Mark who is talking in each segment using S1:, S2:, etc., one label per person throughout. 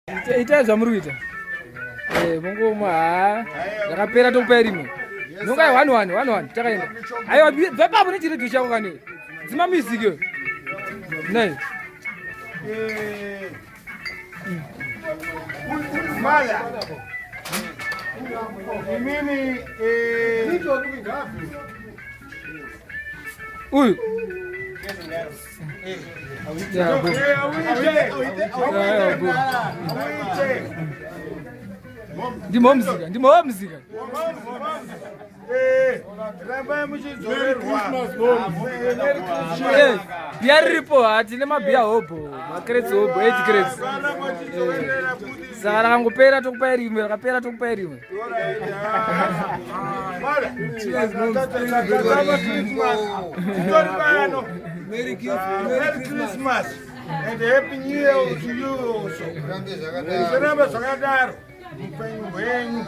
S1: Itai zvamuri kuita. Eh, mongoma ha. Yakapera tokupai rimwe. Nongai one one one one takaenda. Aiwa bva papo nechiredhiyo chako kani. Dzima music iyo. Nei.
S2: Eh. Mala. Imimi eh
S1: Uyu. Ndimomzika, ndimomzika. Bhiya riripo hatine mabhiya hobho, makrets hobho, 8 krets. Saka rakangopera tokupai rimwe, rakapera tokupai rimwe.
S2: Merry Christmas and Happy New Year to you also. Zvirambe zvakadaro mupenyu hwenyu.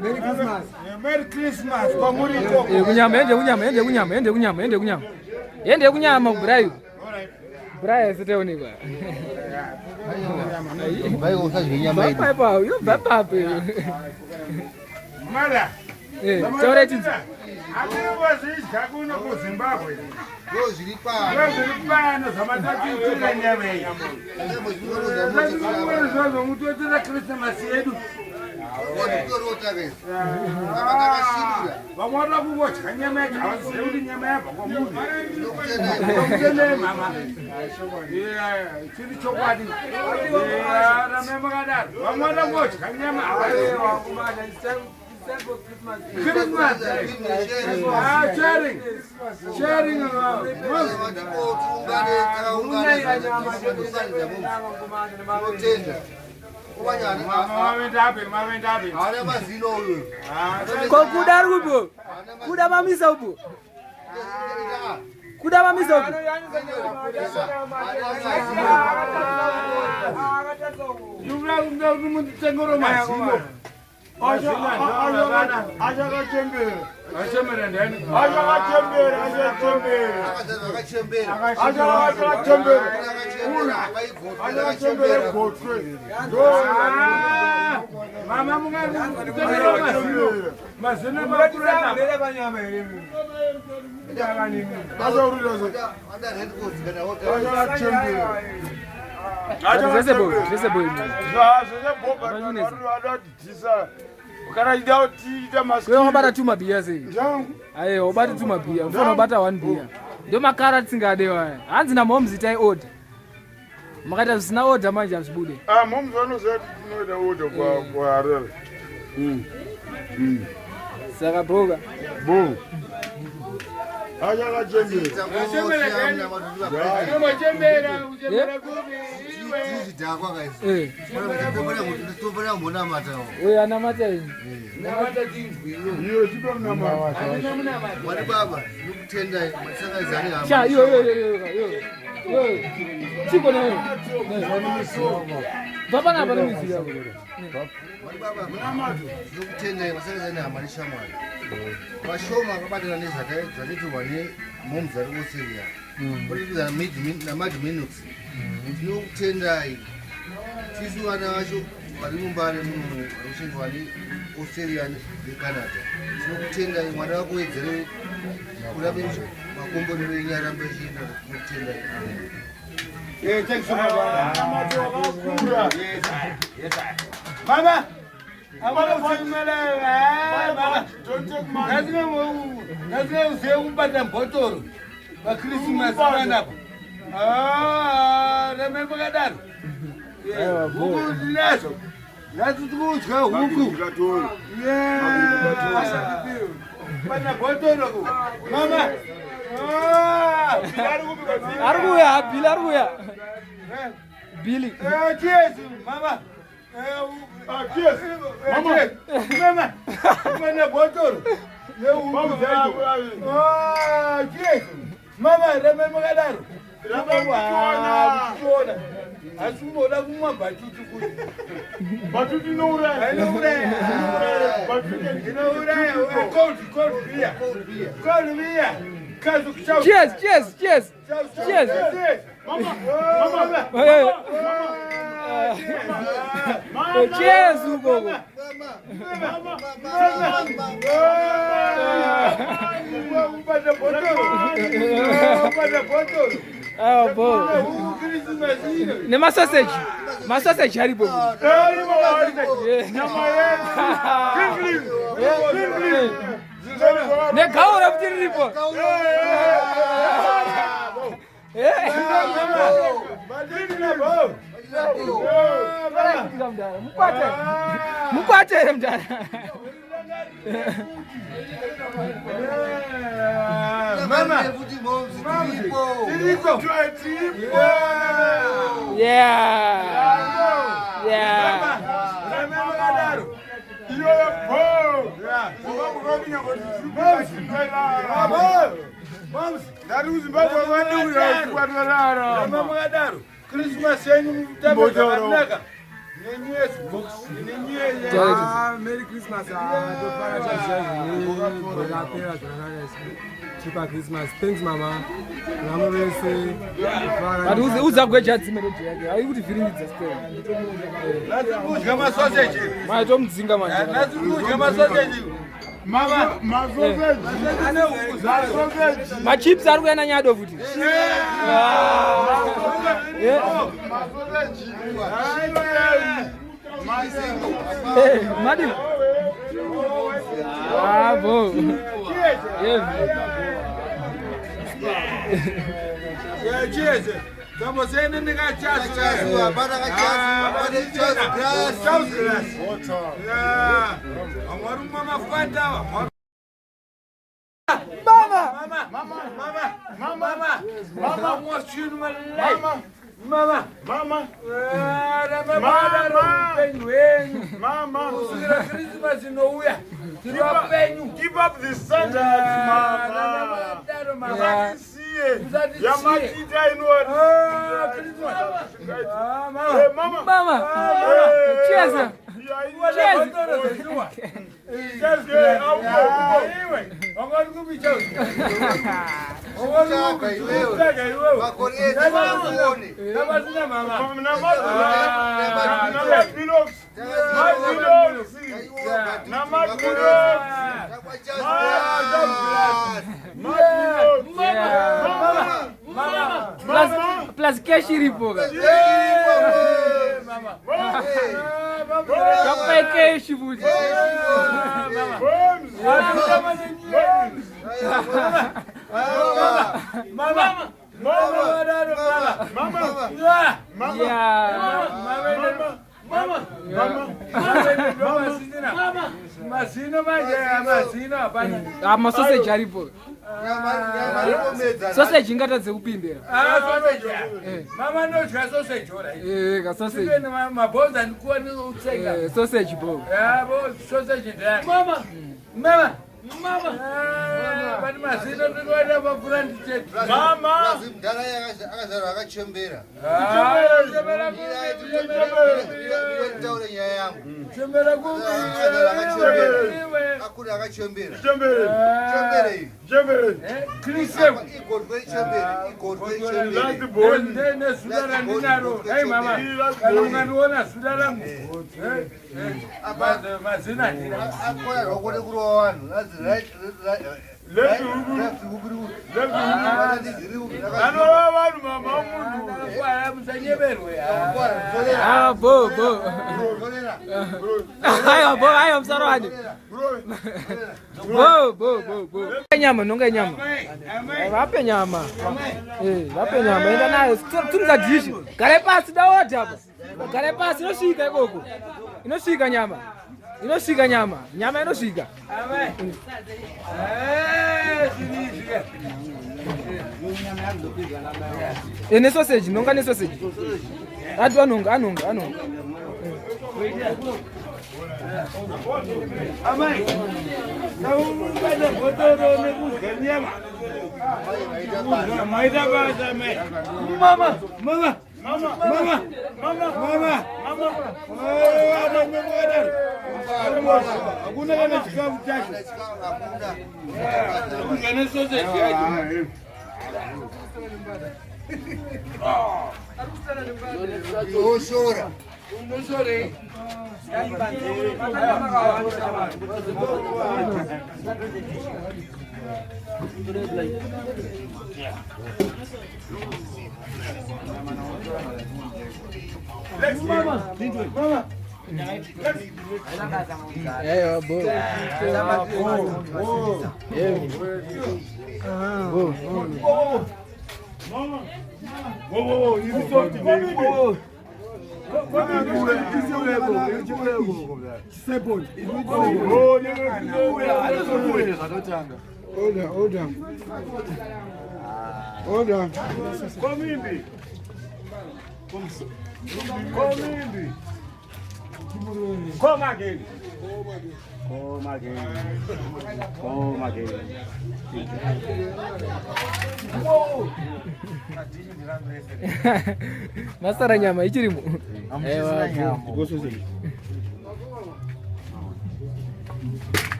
S2: Merry Christmas. Merry Christmas kwamuri ikoko.
S1: Eh, kunyama, ende kunyama, ende kunyama, ende kunyama, ende kunyama. Ende kunyama kubrayo. Brian sitaonekwa. Baba, yo baba.
S2: Mara.
S1: Eh, taura tinzi.
S2: Amene wazvidya kuno kuZimbabwe.
S3: Ndozviri pano.
S2: Ndozviri pano zvamatatiitira nyama iyi. Zvazvo mutoitira Christmas yedu. Vamwe vanoda kungodya nyama yacho havazive kuti nyama yabva kwamuri. Ndokutendai mama. Chiri chokwadi. Ramai makadaro. Vamwe vanoda kungodya nyama havazive. Christmas. Ah, sharing. Sharing.
S1: Ko kuda ari kupo? Kuda mamisa upo? Kuda mamisa upo?
S2: Achakachembera. Achembera ndani? Achakachembera, achachembera. Achakachembera. Achakachembera gotwe. Mama mungatengera mazino. Mazino makurana. Achakachembera.
S1: Zvese boy, zvese boy.
S2: Zvese boy. Kana chida tiita
S1: maskiri. Wewe wabata tu mabhiya sei? Aye, wabata tu mabhiya. Ufana wabata one beer. Ndio makara tisingade waya. Hanzi na moms itai order. Makaita zvisina order manje hazvibude.
S2: Ah, moms vanoziva kuti tinoita order kwa kwa Harare.
S1: Saka boka.
S2: Bo. Achakachembera.
S1: Eh. Uyu anamata ini.
S2: Iyo chipe munamata.
S3: Mwari baba, ndinokutendai matisangaidzane hama.
S1: Sha, iyo iyo iyo iyo iyo. Iyo. Chiko nayo. Baba na bana mizi yako.
S3: Mwari baba, ndinokutendai matisangaidzane hama neshamwari. Vashoma vakabatana nezvakaitirwa nemomz vari kuSyria. Kuburikidza naMad Minox. Tinokutendai. Tisu vana vacho vari mumbare muno vari kuchengetwa neAustralia neCanada. Tinokutendai Mwari vakuwedzere kurape makomborero enyu arambe achienda. Tinokutendai. Amen.
S2: Yeah, thanks so much. Yes, yes. Mama, Ngatineuzive kubata bhotoro pakrisimasi panapa. Ramai makadaro. Huku tinazo. Nhasi tikudya huku. Pana bhotoro. Mama.
S1: Ari kuuya, Billy ari kuuya. Billy.
S2: Cheers, mama. Mama, mwana bhotoro. Mama, ramai makadaro. Ramai asi kumboda kumwa bhatutu kuti. Bhatutu inouraya. Inouraya. Inouraya. Cold, cold beer. Cold beer.
S1: Cheers, cheers, cheers. Cheers.
S2: Cheers.
S1: Cheers ukoko. Ah, bo. Nemasausage. Masausage aripo. Negaura futi riripo. Mukwate. Mukwate here mudhara. Yeah. Yeah.
S2: Makadaro Christmas yenyu mutambe zvakanaka.
S4: Merry Christmas. Tofara chaizvo rapera zvakanaka chipa Christmas. Thanks mama. Vamwe vese.
S1: But udza gweja dzime redio yake. Hayi kuti vhiringidza sipera.
S2: Kudya masoseji.
S1: Mai tomudzinga manje.
S2: Nhasi kudya masoseji.
S1: Mama, machips ari kuya nanyado futi. Madi. Ah, bo.
S2: Yeah. Cheers. Tambosene ndikachasu.
S3: Hapana kachasu, hapana chasu grass.
S2: Chasu grass. Yeah. Amwari mama fanta.
S1: Mama.
S2: Mama. Mama. Mama. Mama. Mama. Mama. Mama.
S5: Mama.
S2: Mama.
S5: Mama.
S2: Kusvikira Christmas inouya. Tiri vapenyu.
S5: Keep up the standards, mama.
S2: Mama.
S5: Musatisiye.
S2: Musatisiye.
S5: Yamatita inoti.
S2: Ah, Christmas. Ah, mama.
S5: Hey, mama.
S1: Mama.
S5: Hey.
S1: Cheers.
S5: Yeah,
S1: Cheers.
S5: Cheers. Yeah, auko.
S2: Iwe, wangari kubicha.
S3: Tsvaga iwewe. Makore ese akuone.
S2: Nabasina mama.
S5: Namabilox. Mabilox. Namabilox.
S1: Yeah.
S2: Mama.
S1: Plus, plus cash iripo.
S2: Mama.
S1: Kapai cash futi.
S2: Mama. Mama. Mama. Yeah.
S1: Yeah.
S2: Mama. Mama. Mama. Mazino manje, mazino hapana.
S1: Ah, masausage aripo. Sausage ingatadze kupindira.
S2: Ah, sausage. Mama anodya sausage ora.
S1: Eh, ka sausage.
S2: Ibe mabhonzo andikuwa nokutsenga.
S1: Eh, sausage bo.
S2: Yabo sausage ndaya. Mama. Mama. Mama. Pani mazino ndinoda mapfura ndichete.
S5: Mama.
S3: Mudhara akazvarwa akachembera. Nditaure nyaya yangu.
S2: Chembera
S3: Akazvarwa akachembera. Akura akachembera.
S5: Chembere.
S3: Chembere iyi.
S5: Chembere.
S3: Igodwe ichembere. Igodwe ichembere.
S5: Last born.
S2: Nezuva randinaro. Hey mama. Kana ungandiona zuva rangu. Mazino handina.
S3: Akora roko rekurova vanhu. Razi right right
S5: Left
S3: right
S5: hook.
S3: left hook ri
S5: Left hook.
S3: Vanati riri
S5: Anorova vanhu mama munhu.
S2: Kwara musanyeberwe.
S1: Ah, bo bo. Aiwa bo, aiwa musaro wani. Bo bo bo bo. Nyama nonga nyama. Vape nyama. Eh, vape nyama. Enda nayo. Tumza dishi. Gare pasi dawoda apa. Gare pasi inosvika ikoko. Inosvika nyama. Inosvika nyama. Nyama inosvika.
S2: Amai. Eh, zvinizvi.
S1: Eh, ne sausage, nonga ne sausage. Atu anonga, anonga, anonga.
S2: Amai. Saubata bhotoro nekudya nyama. Maita basa amai. Mama, mama. Mama, mama, mama, mama, mama. Hakuna kana chikafu chacho. Kudya nesoseji yacho.
S3: Unoshora.
S2: Unoshorei?
S1: Aiwa, bo. Bo.
S4: Order, order. Order.
S5: Komimbi. Komimbi. Come again. Come again. Come again.
S1: Masara nyama ichirimo. Aiwa, bo.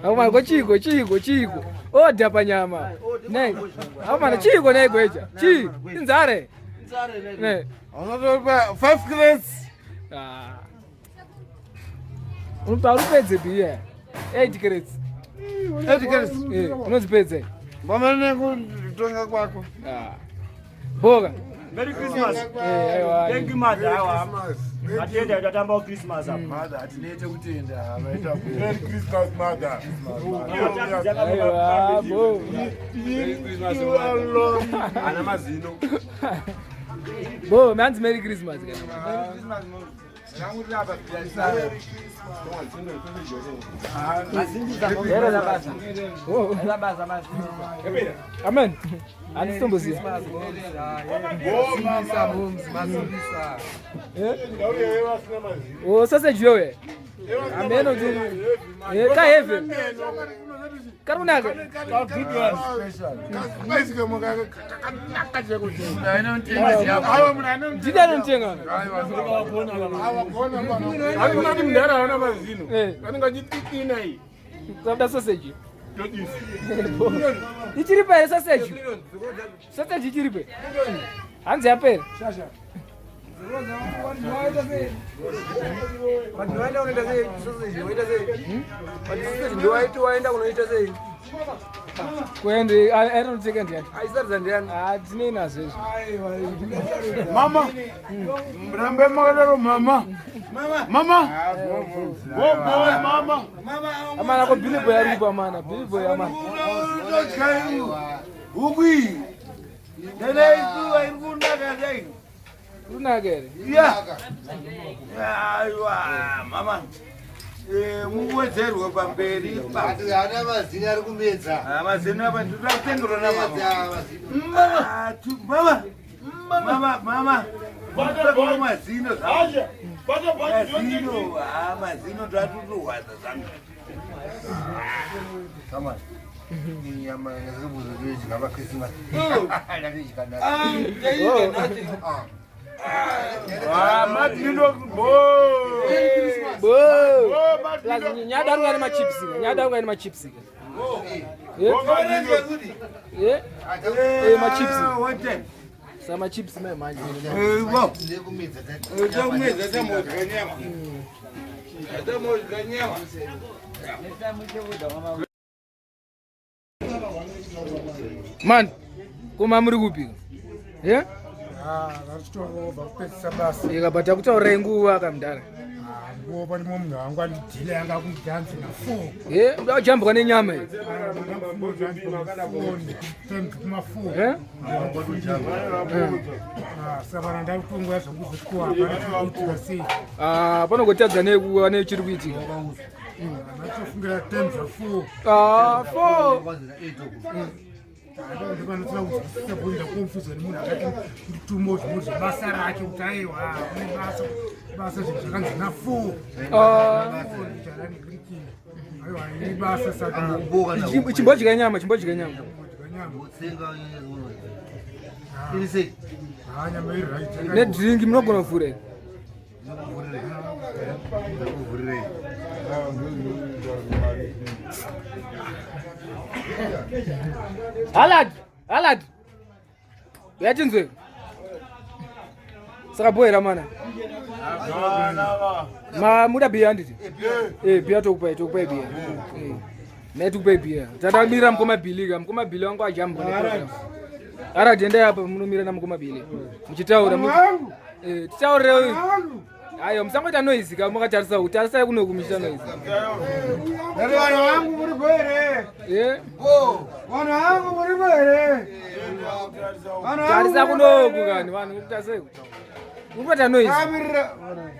S1: Aumana ko chiko chiko chiko. Odha panyama. Nei. Aumana chiko nei gweja. Chi, inzare. Ne.
S5: Unotopa 5 crates.
S1: Ah. Unopa urupedze biya. 8 crates.
S5: 8 crates.
S1: Eh, unozipedze.
S5: Mbamane kutonga kwako.
S1: Ah. Boga.
S6: Merry Christmas.
S1: Eh, aiwa.
S6: Thank you, mother. Aiwa. Atenda tatamba Christmas apa.
S5: Mother, atinete kutenda. Vaita Merry Christmas, mother.
S1: Aiwa, bo.
S5: Merry Christmas, mother. Ana mazino.
S1: Bo, manzi Merry Christmas kana. Oh. Amen. Handisitomboziva. Eh? Oh, sausage yowe. Ameno tu. Eh, ka heavy. Kari kunaka. Ndidi anotenga.
S5: Akunati mudhara haana mazino.
S1: Eh.
S5: Anenge achititina iyi.
S1: Kuda sausage. Ichiripo here sausage? Sausage ichiripo. Hanzi yapera.
S4: Vanhu vaenda kunoita sei? Sausage waita sei? Vanhu sausage ndowaiti waenda kunoita sei?
S1: Kuende ainoteka ndiani?
S4: Aisaridza ndiani?
S1: Ah, tinei nazvo izvo.
S5: Mama. Rambe makadaro mama. Mama. Go boy mama.
S1: Amana ko Billy Boy aripo amana, Billy Boy amana.
S2: Huku iyi. Ndeneituwa iri kunaka dai.
S1: Runaka here?
S2: Ya. Aiwa, mama. Eh, muwedzerwe pamberi pa.
S3: Ana mazino ari kumedza.
S2: Ah, mazino apa ndinoda kutengerwa namama.
S3: Kumedza mazino.
S2: Mama, mama. Mama, mama. Mama, mazino zvangu. Mazino, ah, mazino ndatutuhwadza zvangu.
S3: Come on. Nyama ngazikubuza kuti ngaba Christmas. Ndakidya nhasi.
S5: Ah, madino bo.
S1: Bo.
S5: Bo
S1: Plus
S5: madino.
S1: nyada ari kuine machips. Nyada ari kuine machips. Eh? Eh? Eh, machips.
S2: One time.
S1: Sa machips mai manje.
S2: Eh, bo.
S3: Ndekumedza.
S2: Takumedza tamodya nyama. Tamodya nyama.
S1: Man, kuma muri kupi? Eh?
S4: Varikutorova kupedzisa basa.
S1: Ikabata kutaurirai nguva kamudhara.
S4: Nguva pane mumwe munhu wangu andidhila yanga kundidhanzi na4.
S1: Eh, uda kujambwa nenyama iyi.
S4: Kuma4.
S1: Eh?
S4: Saka kana ndakutongoya zvangu zvekuwa hapana chiri kuitika sei.
S1: Ah, panogotadza nekuva nechiri kuitika.
S4: Ndatofungira time zva4.
S1: Ah, four.
S4: Ndopanotsira kuzwisisa bhoi ndakonfuzwa nemunhu akati nditumo zvimwe zvebasa rake kuti aiwa kune basa basa zvinhu zvakanzi na4.
S1: Ah,
S4: Aiwa iri basa saka
S1: chimbodya nyama, chimbodya nyama.
S4: nyama.
S3: Utsenga iri sei?
S4: Ha nyama iri right.
S1: Nedrink munogona kuvhura here?
S3: Ndakuvhurirei.
S1: Halad, halad. Uyatinzwe. Saka boy ramana. Ma muda bia handiti? Eh, bia tokupai, tokupai bia. Eh. Naye tikupai bia. Tatamirira mukoma Billy ka, mukoma Billy wangu ajamba ne program. Alright, endai apa munomira na mukoma Billy. Muchitaura. Eh, titaurire. Ayo, musangoita noise ka makatarisa uku. Tarisai kuno kumuchita noise.
S4: Ndati vanhu vangu muri bho here?
S1: Eh?
S4: Vanhu vangu muri bho here? Vanhu vangu
S1: Tarisa
S4: muri
S1: kuno
S4: bho
S1: uku
S4: here?
S1: kani vanhu tarisai. Muri kuita noise.
S4: Tamirira.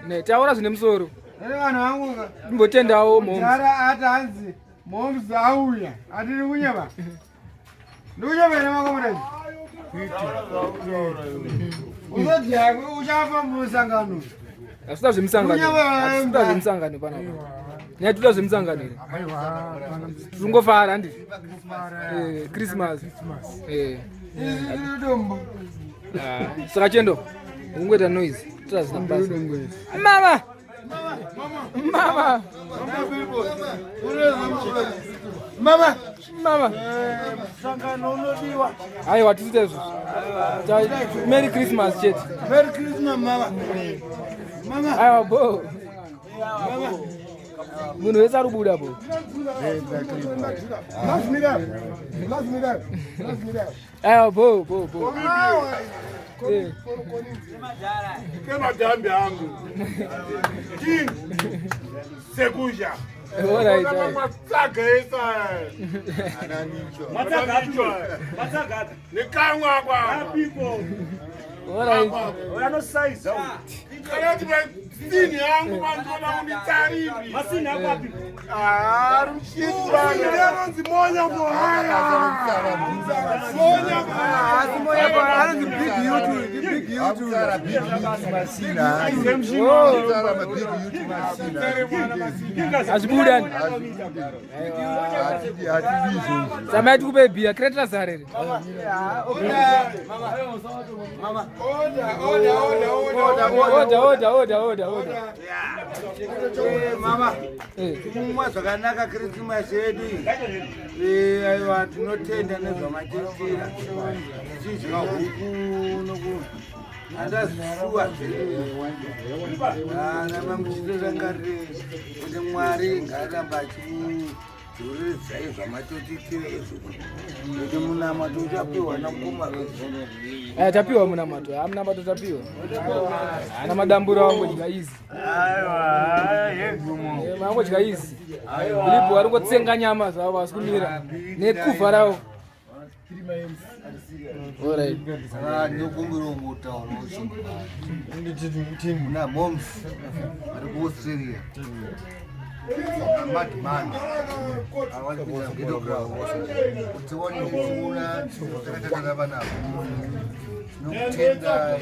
S1: Ne, taura zvine musoro.
S4: Ndati vanhu vangu ka.
S1: Ndimbotendawo moms.
S4: Mudhara ati hanzi moms auya. Atiri kunyeba. Ndikunyeba here makomrades? Uzodya uchafa musangano.
S1: Hazvida zvemusangano.
S4: Kunyeba,
S1: Hazvida zvemusangano panapa. Nyaya tinoda zvemusangano here? Tingofara handiti? Eh, Christmas. Eh.
S4: Izvi tiri dombo.
S1: Ah, saka chendo. Ungoita noise. Tazina basa. Mama. Mama.
S4: Mama.
S1: Mama.
S5: Sangano unodiwa.
S1: Aiwa tisite izvozvo. Merry Christmas chete.
S5: Merry Christmas mama. Mama.
S1: Aiwa bo. Munhu wese ari kubuda bo. Aiwa bo bo bo. Eh.
S5: Kemadhambi angu. King. Sekusha.
S1: Alright, alright.
S5: Matsaga esa.
S6: Matsaga api? Matsaga api?
S5: Nekamwa kwa.
S6: Apipo.
S1: Alright.
S6: Anosaiza uyu.
S5: Kana kuti masini yangu vantoda kunditsariri.
S6: Masini ako api?
S5: Ah, rushiti anonzi monya bohaya. Monya bohaya.
S4: Asi moya pa anonzi big YouTube, big YouTube.
S1: Hazvibudi ani? Samai tikupe bhiya, crate razara here. Order, order, order, order, order.
S3: Mama,
S1: Eh.
S3: mumwa zvakanaka Christmas yedu iyi. Eh, aiwa tinotenda nezvamatiitira. Tichidya huku noku handazvishuwa zvedu. Ramba muchitorangarire kuti Mwari ngaaramba achikudzoreredzai zvamatotiitira izvo. Kuti munamato uchapiwa namukoma wedu.
S1: Eh, tapiwa munamato. Ah, munamato tapiwa. Ana madamburo wangodya easy.
S6: Aiwa, yegumo.
S1: Eh, vangodya easy. Bilibo ari kutsenga nyama zvavo vasi kumira nekuvha ravo. Alright.
S3: Saka ndinokumbira kungotaurawo muna moms vari kuAustralia madman avari kuita ghetto ground kuti tione tichiona takatakana vanavo tinokutendai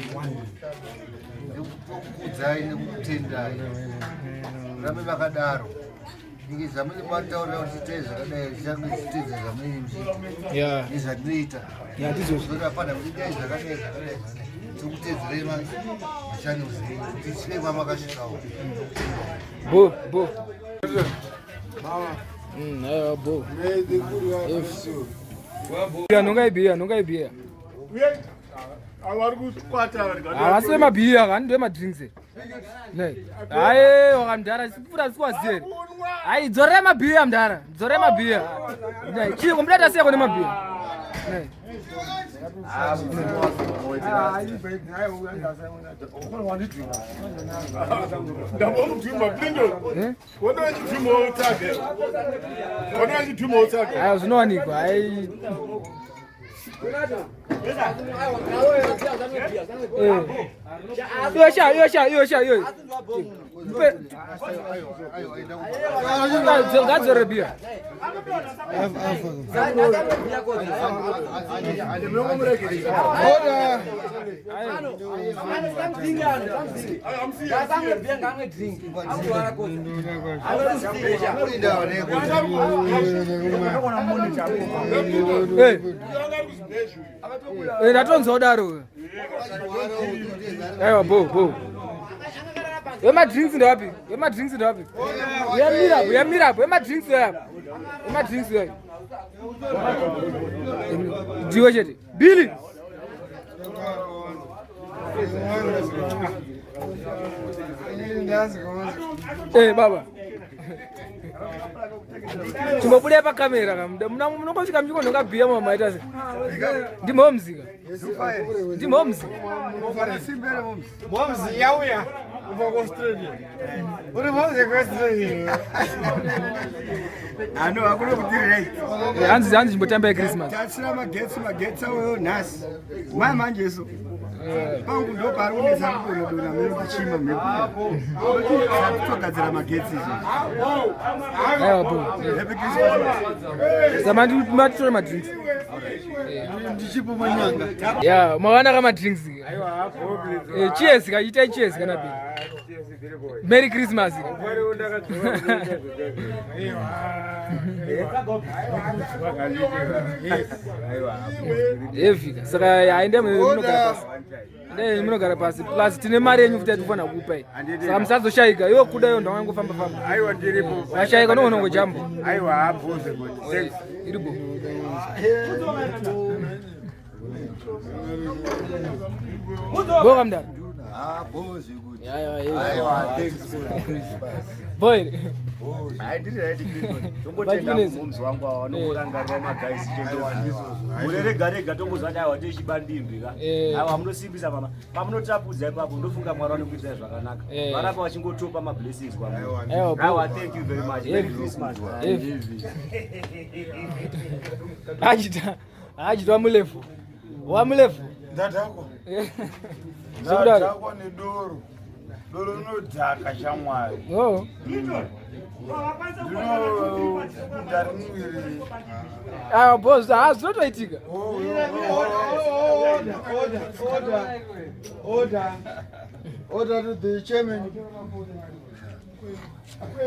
S3: nekukudzai nekukutendai rambe vakadaro inge zvamune mataurira kuti itai zvakadai zvichange zvichiteedza zvamunenge muchiita
S1: Yeah.
S3: nezvatinoita
S1: Yeah, ndizvozvo.
S3: zvorapana kuti dai zvakadai zvakadai zvakadai tiri kutedzerei machannels enyu kuti tisvike kwamakasvikawo.
S1: Bo, bo. Aiwa bo. Bhiya, nongai bhiya, nongai bhiya.
S5: Vari kukwata
S1: Havasi vemabhiya, kani ndevemadrinks. Ne. Aiwa kamudhara, pfuura sikwaziye here. Ai, dzorera mabhiya mudhara, dzorera mabhiya. Ne, chii kombuda tasiyako nemabhiya. Ne.
S5: Ndambomudhumba Plindo.
S1: Eh?
S5: Kona vachidhumba utsage. Kona vachidhumba utsage.
S1: Aiwa zvinowanikwa, ai. Eh. Iyo sha, iyo sha, iyo sha, iyo. Mpe. Ngadzorere bhiya. Eh. Eh, ndatonzwa kudaro. Aiwa bo bo. Vemadrinks ndevapi? Vemadrinks ndevapi? Uyamira apo, uyamira apo, vemadrinks uya apo. Vemadrinks uya. Ndiwe chete. Billy. Eh baba. Chimbobuda pakamera ka. Munongosvika muchingonhonga bhiya mama maita se. Ndimomzi ka. Ndimomzi.
S5: Momzi yauya kubva kuAustralia. Uri momzi kuAustralia.
S6: Ano hakuna kuti right.
S1: Hanzi hanzi chimbotamba yeChristmas.
S6: Tatsira magetsi magetsi auyo nhasi. Mai manje so. Pangu ndo pari kunetsa kudonha mheno kuchima mhepo. Togadzira magetsi izvo.
S1: Aiwa bo.
S6: Happy Christmas.
S1: Saka matitore madrinks.
S5: Ndichipo manyanga.
S1: Yeah, mawana ka madrinks. Eh, cheers ka itai cheers kana bi. Merry Christmas. Heavy ka. Saka haende munogara pasi. Ndee munogara pasi. Plus tine mari yenyu futi yatinofanira kukupai. Saka musazoshaika. Iwe kuda iyo ndanga ngofamba famba.
S5: Aiwa ndiripo.
S1: Washaika unoona ngojambo.
S5: Aiwa abvunze kuti. Thanks.
S1: Iripo. Boka mdara.
S3: Ah, bo zvekuti.
S1: Ya ya ya.
S3: Aiwa, thanks for Christmas.
S1: Boy.
S6: Hayi ndiri right Christmas. Tongotenda
S1: Vachionezi.
S6: momzi wangu ava vanomurangarira magaisi gore rega rega tongozwa kuti aiwa tochibandimbi ka.
S1: Eh.
S6: Aiwa munosimbisa mama. Pamunotapudza ipapo ndofunga Mwari vanokuitai zvakanaka.
S1: Eh.
S6: Varapa vachingotopa mablessings kwamuri.
S1: Aiwa bo.
S6: Aiwa thank you very much. Merry Christmas.
S1: Heavy. Achita achita wamulefu. Wamulefu.
S5: Ndadhakwa.
S1: Zvekudaro.
S5: Ndadhakwa nedoro. Doro rinodhaka shamwari.
S1: Oh.
S5: Ndinodharinwiri.
S1: Ah boss, ah zvinotoitika.
S5: Order, order, order, order. Order to the chairman.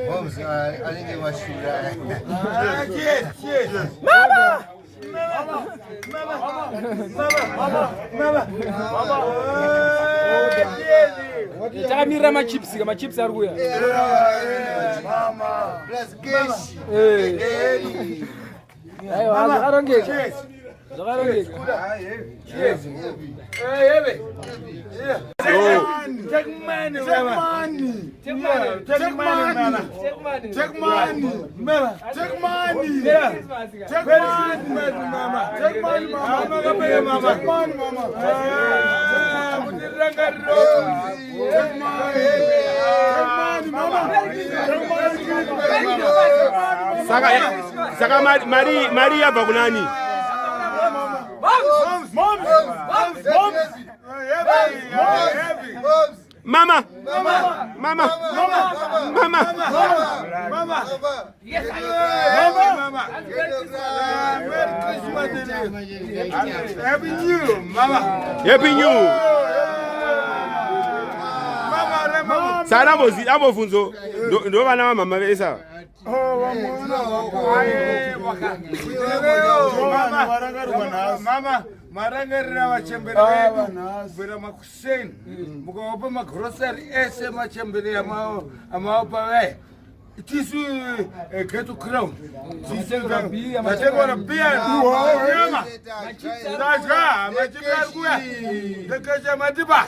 S3: Moms anenge mashura.
S5: Ah, cheers, cheers.
S1: Mama!
S5: Mama, mama. Cheers.
S1: Takamirira machips ka machips ari kuuya.
S5: Mama.
S3: Plus cash.
S1: Eh.
S3: Hey.
S1: Aiwa zvakarongeka.
S5: Cheers.
S1: Zvakarongeka.
S5: Cheers. Hey, hey. Yeah. Take money, take money. Take money. Take money, mama.
S1: Take money.
S5: Take money, mama. Take money.
S1: Merry Christmas ka.
S5: Take money, mama. Take money, mama. Take money, mama. Take money. Take money, mama. Take money, mama.
S7: Saka saka mari mari mari yabva kunani?
S5: Moms, moms, moms. Heavy, heavy.
S3: Moms.
S7: Mama,
S3: Mama.
S7: mama, mama.
S5: Mama.
S3: Mama.
S5: Mama. Merry Christmas. Happy New Year, Mama.
S7: Happy New.
S5: Mama, mama.
S7: Saka ambozi ambobvunzo ndo ndo vana vamama vese ava.
S5: Mama, marangarira vachembere vedu kubvira makuseni mukavapa magrosari ese machembere amavapa vaya tisu Ghetto Crown tatengora bhiya nyama tadya machembere ari kuuya ndekesha matipa.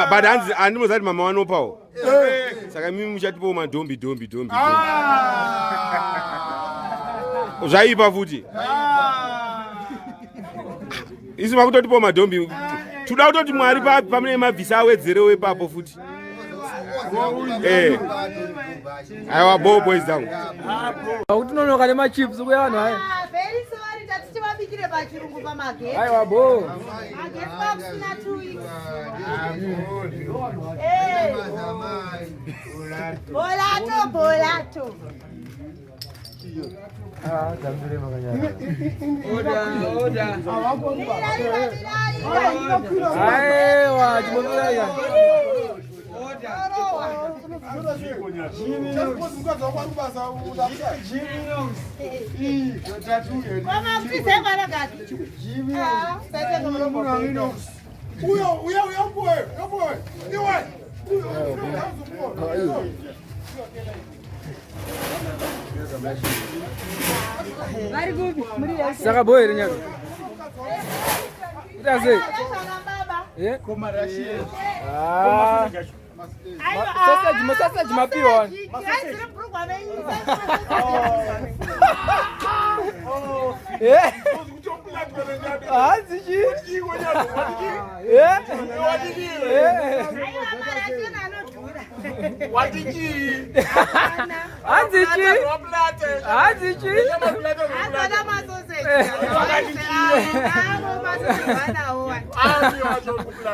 S7: But hanzi handimozati mama vanopawo. Saka imi muchatipawo madhombi dhombi dhombi. Zvaipa futi. Isu makutotipawo madhombi. Toda kutoti Mwari pamune mabvisa awedzerewo ipapo futi. Eh. Aiwa bo boys dzangu.
S1: Kuti nonoka nemachips kuya vanhu aya.
S8: Ah, very sorry, tatichivabikire pachirungu pamagetsi.
S1: Aiwa bo.
S8: Magetsi kwakusina 2 weeks. Eh, bolato bolato. Mirai, mirai.
S1: Aiwa chimbomira.
S8: Orowa. Kwamapise kwanakati. Ah, saite ngomlomo.
S5: Uyo, uyo, uyo, boy, uyo, boy. Iwe. Uyo, uyo,
S8: Vari kupi? Muri yese.
S1: Saka bo here nyaka. Ita sei? Eh? Ah. Sausage, masausage mapiwa wani. Eh? Hanzi chii? Eh? Eh? Hanzi chii? Hanzi chii?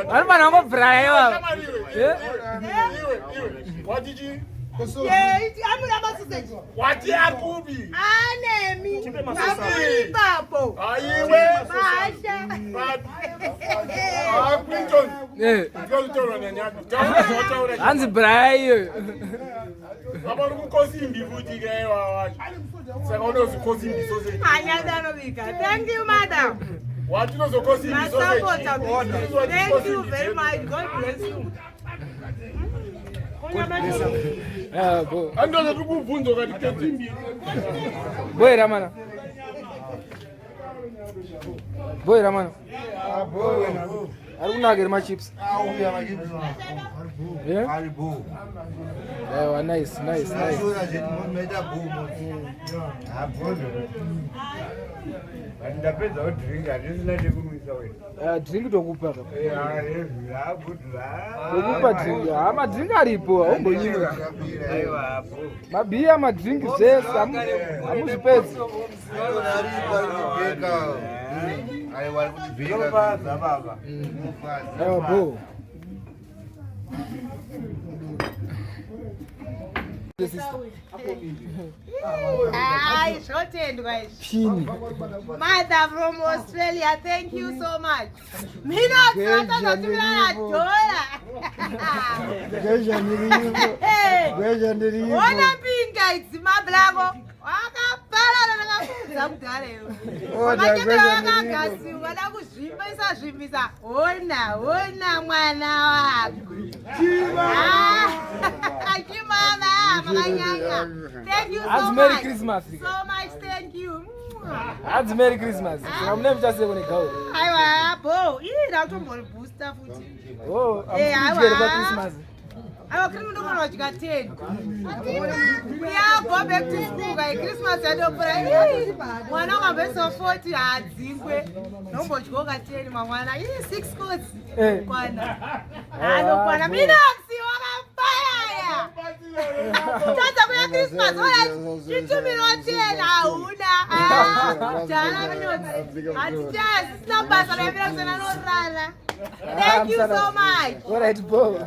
S1: Vanofana vangobvuraya ivava.
S5: Wati akubi.
S8: Anemi. Ipapo.
S5: Aiwe.
S8: Masha.
S5: Ah, Clinton.
S1: Eh.
S5: Ndinotaura nanyako. Taura zvawataura.
S1: Hanzi braya iyoyo.
S5: Apa uri kukosimbi futi ke wawacho. Saka unozokosimbi sausage.
S8: Anyada anobika. Thank you, madam.
S5: Wati unozokosimbi sausage.
S8: Masapota. Thank you very much. God bless you.
S1: Ah, bo.
S5: Andoza tikubvunza ukati ketsimbi.
S1: Boy ramana. Boy ramana. Ari kunaka ere machips. Yeah?
S3: Ari bho.
S1: Aiwa, nice, nice, nice.
S3: Ashora zvedu munoita bho moti.
S6: Ndapedza kudhiringi handisina chekunwisa wena.
S1: Ah, drink tokupa ka. Tokupa drink. Ah, madrink aripo, haumbonyimwe. Mabhiya, madrink zvese hamuzvipedzi.
S3: Aiwa ari kubheka. Aiwa ari kutibheka.
S6: Unofadza baba.
S3: Unofadza.
S1: Aiwa bo.
S8: Ai, zvotendwa izvi.
S1: Pini.
S8: Mother from Australia, thank you so much. Mina tinotozotumirana dhola.
S6: Gwezha ndiripo. Gwezha ndiripo.
S8: Ona mbinga idzi mablako. Wakaparara ndakakuudza kudhara iwe.
S6: Oda,
S8: Vakachembera
S6: gwezha ndiripo.
S8: vakagasiwa vada kuzvimbisa zvimbisa. Hona, hona mwana wako. Ah, Chimama, makanyanya. Thank you so
S1: Hanzi Merry
S8: much.
S1: Christmas.
S8: So much, thank you.
S1: Hanzi Merry Christmas. Saka mune muchaseko negauro.
S8: Aiwa, bo, ii ndakutombori-booster futi.
S1: Oh,
S8: Eh,
S1: amukudyere
S8: aiwa.
S1: pa Christmas.
S8: Aiwa, kiri ndogona kudya 10. Yeah, go back to school kai Christmas yatopera. Ii, Mwana ukamboiswa 40 haadzingwe. Nombodyoka 10 mangwana. Ii 6 coats.
S1: Eh.
S8: Kwana. Anokwana. Minaxi wakapayaya. Tadza kuya Christmas wala chitumiro 10 hauna. Ah, Kudhara Minox. Hatichazi sina basa raimira kusena norara. Thank you so much.
S1: All right, bo.